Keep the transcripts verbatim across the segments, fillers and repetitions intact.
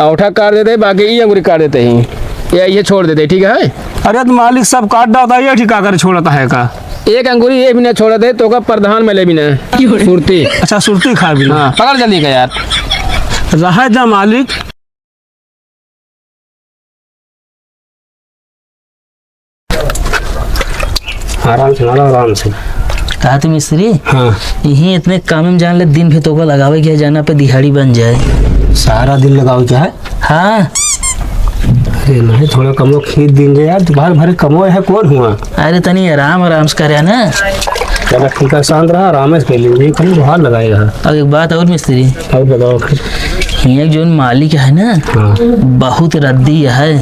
औंठा काट देते, बाकी ई अंगुरी काट देते ही, या ये छोड़ देते, ठीक है? अरे तो मालिक सब काट डालता है, ये ठीक का करे छोड़ता है का? एक अंगुरी ये भी ना छोड़त है, तोका प्रधान में ले भी ना। सुरती। अच्छा, सुरती खा भी ना। हाँ, पकड़ जल्दी का यार। रहे जा मालिक। आराम से मारो, आराम से। कहा तू मिस्त्री? हाँ। यही इतने काम में जान ले, दिन भर तोका लगावे के है, जाना पे दिहाड़ी बन जाए। सारा दिन लगावे के है? हाँ। अरे नहीं, थोड़ा कमो खींच दीन जे यार, दुपहर भर कमो है, कौन हुआ? अरे तनी आराम, आराम से करे ना। चला ठीक है, शांत रहा, आराम से कर लीजिए, कहीं दुहार लगाए रहा। अब एक बात और मिस्त्री। और बताओ फिर। हियाँ जौन मालिक है ना, हाँ। बहुत रद्दी है।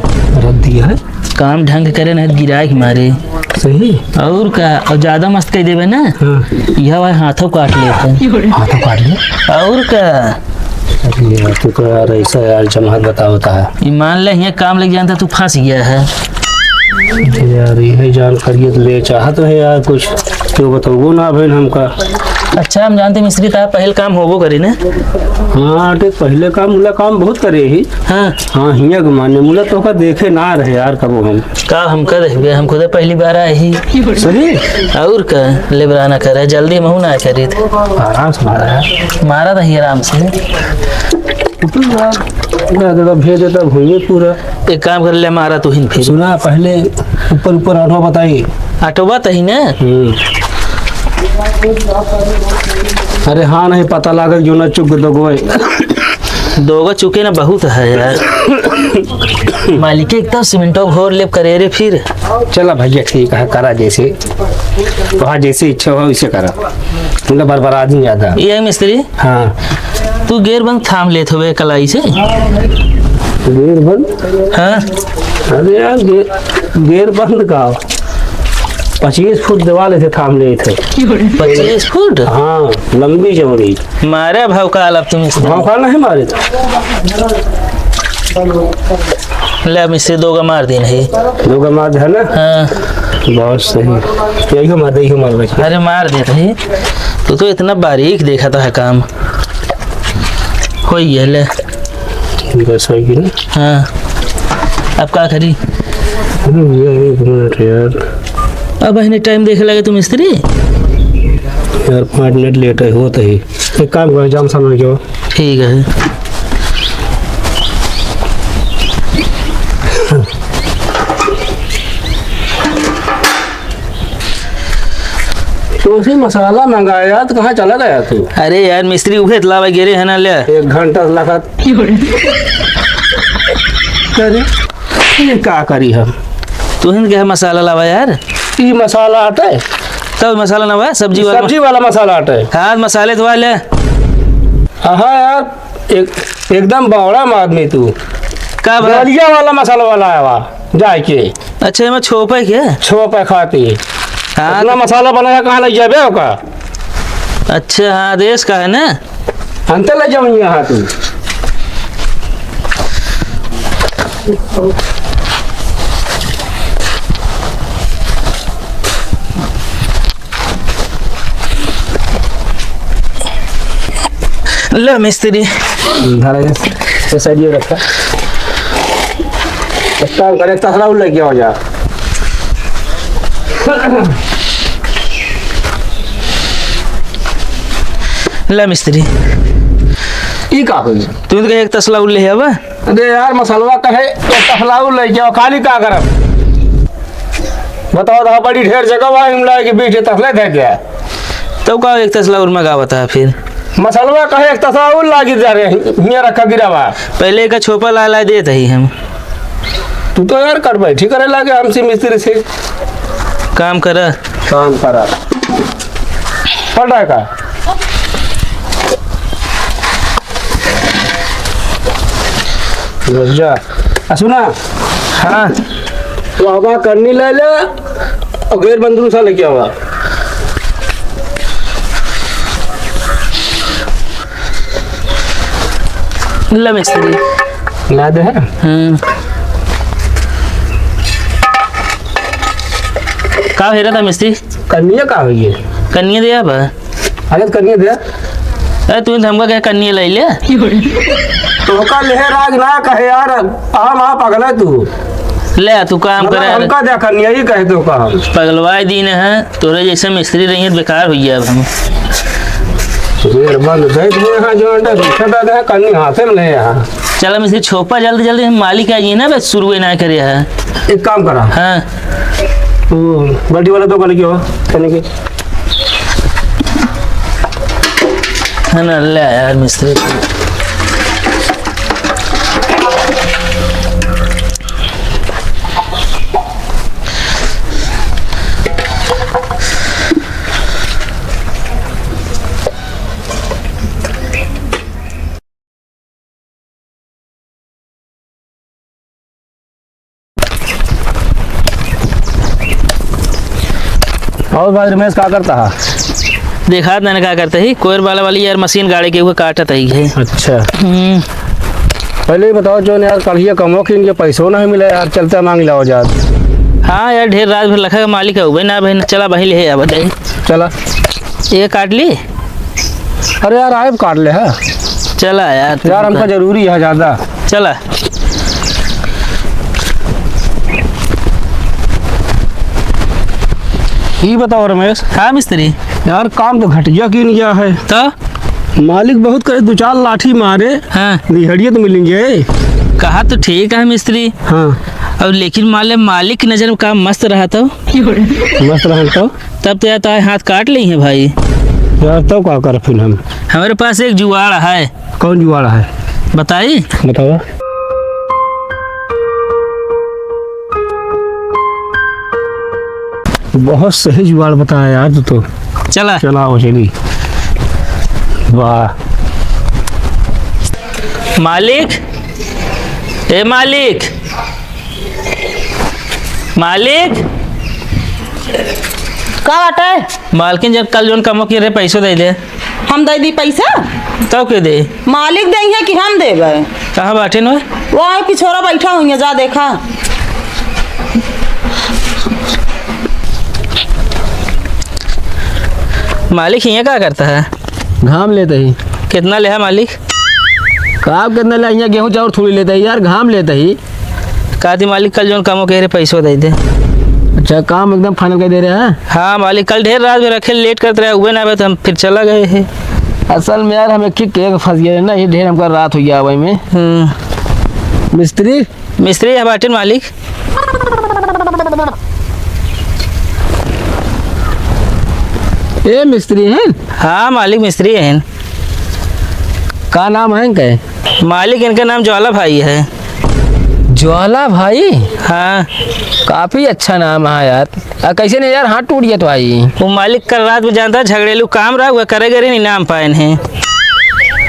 रद्दी है? काम ढंग करे ना, गिराए के मारे। सही? और का, और ज्यादा मस्त कह देवे ना, हाँ। यह वाला हाथों काट लेते। हाथों काट ले? और का? अरे यार, तू तो यार ऐसा यार जमात बतावता है। ये मान ले, हियाँ काम लग जानता, तू फंस गया है। अरे यार, यही जान करिए तो ले चाहत है यार कुछ, क्यों बताओ ना बहन हमका। अच्छा, हम जानते मिस्त्री ता पहले काम होबो करे ना। हाँ, ते पहले काम, मुला काम बहुत करे ही। हाँ। हाँ, हियाँ के माने, मुला तोका देखे ना रहे यार कबो हम। का हमका देखबे, हम खुदे पहली बार आए ही। सही? और का, लेबरा ना करे, जल्दी महू ना करी। आराम से मारा है। मारा रही आराम से। तू यार, ना दादा भेज देता भूमि पूरा। एक काम कर ले, मारा तू हिन फिर। सुना, पहले ऊपर, ऊपर आठवा बताई। आठवा तही ना? हम्म। अरे हाँ, नहीं पता लागल जो ना चुक दो गोए। दोगो चुके ना बहुत है यार। मालिक, एक तो सीमेंटो घोर लेब करे रे फिर। चला भैया, ठीक है, करा जैसे, वहाँ जैसे इच्छा हो वैसे करा। तुमका बरबरा दिन ज्यादा। ये है मिस्त्री? हाँ। तू गेर बंद थाम लेत होबे कलाई से। गेर बंद? हाँ। अरे यार, गे-, गेर बंद का? पच्चीस फुट दीवाल ऐसे थाम लेत है। पच्चीस फुट? हाँ, लंबी चौड़ी। मारे भौकाल अब तुम इसको। भौकाल नहीं मारे तो। ले, अब इससे दो का मार देन है। दो का मार दे है ना? हाँ। बहुत सही। यही मार दे, यही मार दे। अरे, मार देत है। तू तो इतना बारीक देखत है काम। होई गया, ले। बस होई गया ना? हाँ। अब का करी? अरे भैया, एक मिनट यार। अब इन्हें टाइम देखे लगे तू मिस्त्री? यार, पाँच मिनट लेट है, होत ही। एक काम करो, जाम सामने जाओ। ठीक है। तो उसी मसाला मंगाया तो कहाँ चला गया तू? अरे यार, मिस्त्री उहे त लावे गेरे है ना, ले। एक घंटा से लगा। अरे, ये का करी हम? तू हिंद के है मसाला लावा यार। ई मसाला आटे? तब मसाला ना हुआ, सब्जी वाला। सब्जी वाला मसाला आटे। हाँ, मसाले तो वाले। हाँ यार, एक, एकदम बावड़ा में आदमी तू। का बा? दलिया वाला मसाला वाला आया वा, जाए के। अच्छा, एमे छोपे के? छोपे खाती। हाँ। इतना मसाला बनाया, कहाँ लग जाबे ओका? अच्छा, हाँ, देश का है ना? अंते लग जाऊँ यहाँ तू। ले मिस्त्री। धर ये, ये साइड ये रखा। एक काम कर, एक तसला और लेके आओ जा। ले मिस्त्री। ई का होई? तू तो कहे एक तसला और ले आवा। अरे यार, मसलवा कहे एक तसला और लेके आओ, खाली का करब? बताओ, तो बड़ी ढेर जगह बा, हम लाए के बीच तसले दे दिया। तब का एक तसला और मंगावत है फिर? मसलवा कहे एक तसला और लागी जा रहे, हियाँ रखा गिरावा। पहले का छोपा ला ला देत ही हम। तू तो यार कर बैठी करे लागे हमसे मिस्त्री से। काम करा। काम करा। पड़ रहा है का? बस जा। आ, सुना। हाँ। तो आवा करनी ले ले, और गैर बंदरूसा लेके आवा। ले मिस्त्री। ला दे है? हम्म। का हेरा था मिस्त्री? कन्या का होई है? कन्या दे अब। अरे तो कन्या दे। अरे तू हमका क्या कन्या ले ले? तोहका लेहे राज ना कहे यार, हम आप अगला तू। ले, तू काम मतलब करे। हमका देखा नहीं, यही कहे तो का हम। पगलवाई दीन है, तोरे जैसे मिस्त्री रही है, बेकार हो गया अब हम। गेट बंद कर दिए हैं, जो अंडा रखा था, करनी हाथे में ले यहाँ। चला मिस्त्री, छोपा जल्दी जल्दी, हम मालिक आ गए ना, बस शुरू ना करे है। एक काम करा। हाँ। वो बाल्टी वाला तो कल की हो, कहने की। है ना, ले यार मिस्त्री। और भाई रमेश, का करता है? देखा तने का करते ही, कोयर वाला वाली यार मशीन गाड़े के हुए काटत ही है। अच्छा। हम्म। पहले ही बताओ जो यार, कल ये कमो कि इनके पैसों नहीं मिले यार, चलते मांग लाओ यार। हाँ यार, ढेर रात भर लखा के मालिक है, उबे ना बहन, चला भाई ले आवा दे। चला। ये काट ली? अरे यार, आइब काट ले है। चला यार, तू यार, हमका का जरूरी है ज्यादा। चला। ई बताओ रमेश। हाँ मिस्त्री। यार, काम तो घटिया कीन गया है। तो? मालिक बहुत करे, दो चार लाठी मारे, हाँ। दिहड़िए तो मिलेंगे। कहा तो ठीक है मिस्त्री। हाँ। और लेकिन मान ले, मालिक की नजर में काम मस्त रहा तो? मस्त रहा तो? तब तो यार, ताए हाथ काट ली है भाई। यार, तो का कर फिर हम? हमारे पास एक जुगाड़ है। कौन जुगाड़ है? बताई? बताओ। बहुत सही जुगाड़ बताया यार तू तो। चला। चला, वो चली। वाह। मालिक, ए मालिक, मालिक। का बाटे? मालकिन, जब कल जौन कमो किहे रहे, पैसो दे दे। हम दे दी पैसा? तब के दे? मालिक देइहैं कि हम देबे? कहाँ बाटे न? वो आए पिछोरा बैठा हुई है, जा देखा। मालिक, हियाँ का करता है? घाम लेते ही। कितना लेहा मालिक? का कितना ले, हियाँ गेहूँ चाउर थोड़ी लेते ही यार, घाम लेते ही। का दी मालिक, कल जौन कामो कहे रहे, पैसो दे दे। अच्छा, काम एकदम final कर दे रहे हैं? हाँ मालिक, कल ढेर रात में रखे, late करत रहे, उबे ना आवे तो हम फिर चला गए हैं। असल में यार, हम एक ही केक फंस गए ना, ये ढेर हमका रात हो गया वही में। हम्म। मिस्त्री? मिस्त्री है बाटिन मालिक। ए मिस्त्री हैं? हाँ मालिक, मिस्त्री हैं। का नाम है इनके? मालिक, इनका नाम ज्वाला भाई है। ज्वाला भाई? हाँ। काफी अच्छा नाम है यार। आ, कैसे नहीं यार, हाथ टूट गया तो भाई? वो मालिक कल रात में जानता है, झगड़ेलू काम रहा, वह करे करे नहीं नाम पाए हैं।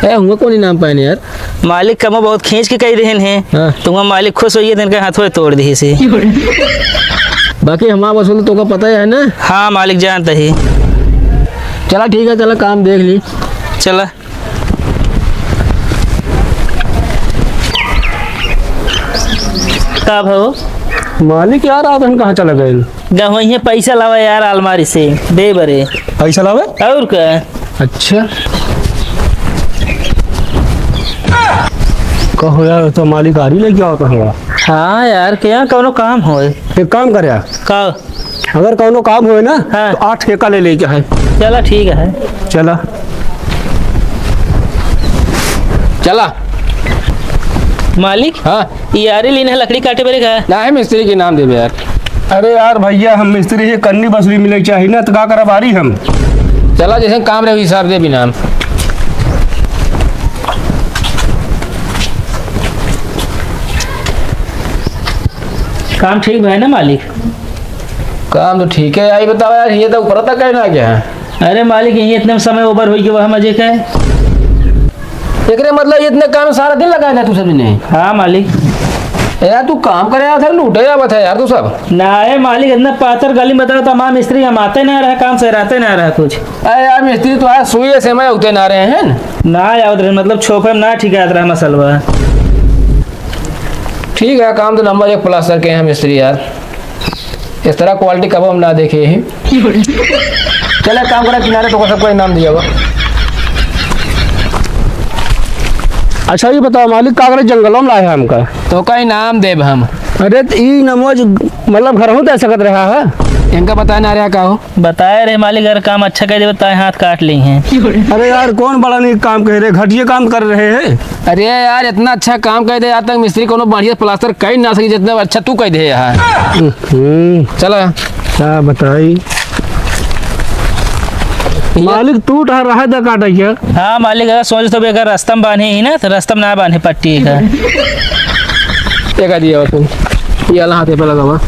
ए, हुआ कौन नहीं नाम पाए यार? मालिक कमो बहुत खींच के कही रहन हैं, हाँ। तो वहाँ मालिक खुश होइए, तो इनका हाथों तोड़ दी से। बाकी हमारा वसूल तो का पता है ना? हाँ, मालिक जानता ही। चला ठीक है, चला काम देख ली। चला। का भो? मालिक यार, आप हम कहाँ चला गए? गहुइये पैसा लावा यार, अलमारी से दे बरे। पैसा लावे? और का? अच्छा। कहो यार, तो मालिक आरी लेके आओ तो हमारा। हाँ यार, क्या कौनो काम होए? एक काम कर यार। का? अगर कौनो काम होए ना, हाँ। तो आठ ठेका ले लेके है। चला, ठीक है। चला। चला। मालिक? हाँ। ई आरी लीन है लकड़ी काटे बरे का? ना है, मिस्त्री के नाम देबे यार। अरे यार भैया, हम मिस्त्री ही, कन्नी बसरी मिले के चाही ना, तो का करब आरी हम? चला, जैसे काम रहे, हिसाब दे बिना हम। काम ठीक बा है ना मालिक? काम तो ठीक है, आई बताओ यार, ये तो ऊपर तक है ना क्या? अरे मालिक, यही इतने समय over होई के वह मजे का है। एकरे मतलब इतने काम सारा दिन लगाए ना तू सब ने? हाँ मालिक। ए यार, तू काम करे आवत है, लूटे आवत है यार तू सब। ना है मालिक, इतना पातर गली में बताओ, तमाम मिस्त्री हम आते ना रहे, काम से रहते ना रहे कुछ। अरे यार मिस्त्री, तो आज सुई से मैं उते ना रहे हैं। ना आवत रहे, मतलब छोपे में ना ठीक है, रहा मसलवा। ठीक है, काम तो नंबर एक प्लास्टर के हैं मिस्त्री यार। इस तरह quality कब हम ना देखे ही। चल, एक काम करा, किनारे तो सबको इनाम दिया हुआ। अच्छा, ये बताओ मालिक, का करे जंगलों में लाए हैं हमका? तोका इनाम देब हम। अरे, त ई नमोज, मतलब, घरहूँ दे सकत रहा है? इनका बताए ना रहा का हो? बताए रहे मालिक, अगर काम अच्छा कर देबे, ताए हाथ काट ली हैं। अरे यार, कौन बड़ा नीक काम कह रहे, घटिया काम कर रहे हैं। अरे यार, इतना अच्छा काम कह दे, आज तक मिस्त्री कोनो बढ़िया प्लास्टर कई ना सकी, जितना अच्छा तू कह दे यार। हम्म। चला। का बताई? मालिक, तू उठा रहा है, दा काटा क्या? हाँ मालिक, अगर सोच तो अगर रास्ता में बांधे ही ना, तो रास्ता में ना बांधे पट्टी का। एक आ दिया तुम, ये वाला हाथे पे लगा हुआ।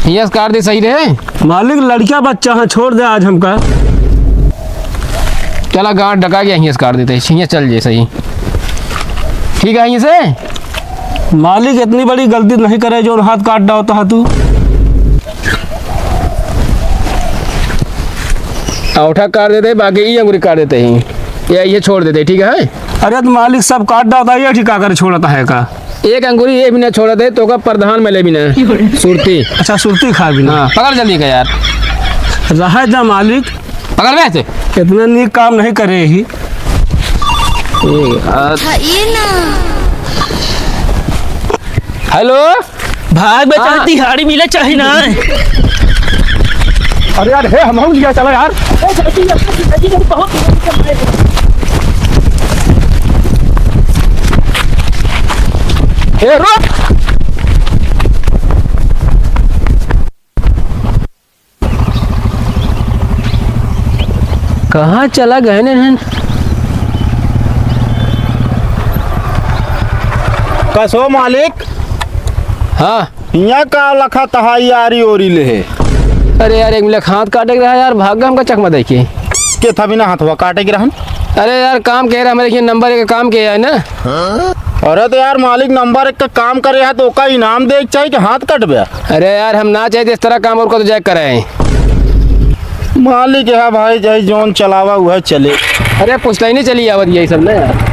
ये काट दे, सही रहे। मालिक, लड़किया बच्चा है, छोड़ दे आज हमका। चला, गांठ डका गया, हियाँ से काट देते हैं, हियाँ चल जे सही। ठीक है, हियाँ से। मालिक, इतनी बड़ी गलती नहीं करे, जो हाथ काट डालता है तू। औंठा काट देते, बाकी ई अंगुरी काट देते ही, या ये छोड़ देते, ठीक है? अरे, तो मालिक सब काट डालता है, ये ठीक करे छोड़ता है का? एक अंगुरी ये भी ना छोड़त है, तोका प्रधान में ले भी ना। सुरती। अच्छा, सुरती खा भी ना। हाँ, पकड़ जल्दी का यार। रहे जा मालिक। पकड़ बे से। इतना नीक काम नहीं करे ही। ए, आ, था ये ना। हेलो। भाग बे, हाँ। चल, दिहाड़ी मिले चाही ना। अरे यार, हे, हम, हम लिया चला यार। ए, जल्दी, जल्दी, जल्दी, जल्दी, बहुत ए, रुक। कहाँ चला गए ने हन? कसो मालिक? हाँ। हियाँ का लखा तहाई आरी ओरी ले है? अरे यार, एक मिनट, हाथ काटे के रहा यार, भाग गए हमका चकमा देखे। के था बिना हाथवा काटे के रहन? अरे यार, काम के रहा, हमारे के नंबर एक काम के है ना। अरे तो यार, मालिक नंबर एक का काम करे है तो ओका इनाम दे के चाही कि हाथ कटबे? अरे यार, हम ना चाहते इस तरह काम और को तो जाए कराए। मालिक है भाई, चाहे जौन चलावा वह चले। अरे पुश्तैनी चली आवत यही सब ना यार।